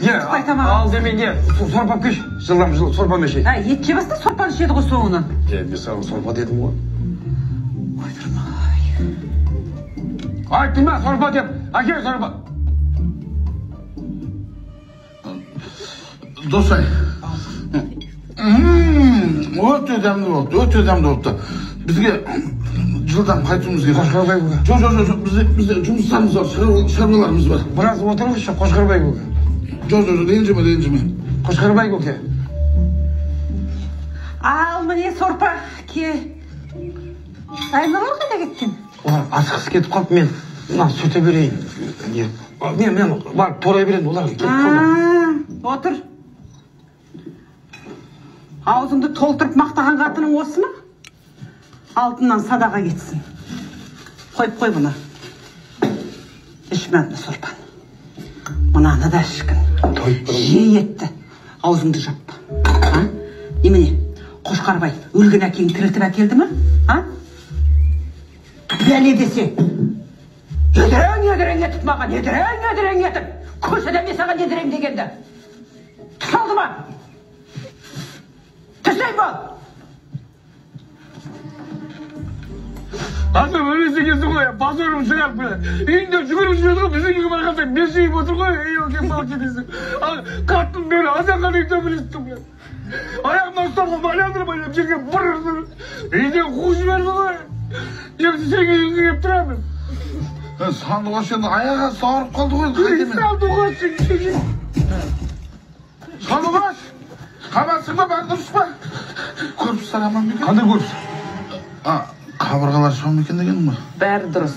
Не, ал демей не, сорпа алып келші. Жылдам жыл сорпаны ішейік. Ә, ет жеп алса сорпаны ішеді ғой соңынан. Е, мен саған сорпа дедім ғой. Ойдырмай. Айттым ба сорпа деп, әкел сорпа. Досай. Өте дәмді болды, өте дәмді болды. Бізге жылдам қайтуымыз керек. Қошқарбай көке. Жоқ, жоқ, жоқ, бізде жұмыстарымыз бар, шаруаларымыз бар. Біраз отырыңызшы, Қошқарбай көке. Жоқ, жоқ, ренжіме, ренжіме. Қошқарбай көке. Ал міне сорпа ке. Ай, мыналар қайда кеткен? Олар асығыс кетіп қалды, мен мына сүрте берейін. Мен барып торай берейін, олар кетіп қалды. Отыр. Аузыңды толтырып мақтаған қатының осы ма? Алтыннан садаға кетсін. Қойып қой бұны. Ішме сорпаны. Мынаны да ішкін. Же етті. Аузыңды жап. А? Немене? Қошқарбай өлген әкең тірілтіп әкелді ме? А? Бәле десе. Едірең, едірең етіп маған, едірең, едірең етіп. Көшеде мен саған едірең дегенді. Түс алды ма? Түсей бол! Ата өлесі келсін ғой, позорым шығарып міне. Үйінде жүгіріп жүреді ғой, біздің үйге барғанда бес үйіп отыр ғой, ей оке палки десең. Ал қатын бері азанға дейін төбелестім мен. Аяғымнан ұстап қалып айландырып айлап жерге бір ұрды. Үйден қуып жіберді ғой. Енді сенің үйіңе келіп тұрамын. Сандуғаш енді аяқ асты ауырып қалды ғой. Сандуғаш. Сандуғаш, қабатсың ба, бәрі дұрыс па? Көрпістер аман ба екен? Қандай көрпіс? Қабырғалар сау ма екен дегенім ғой. Бәрі дұрыс.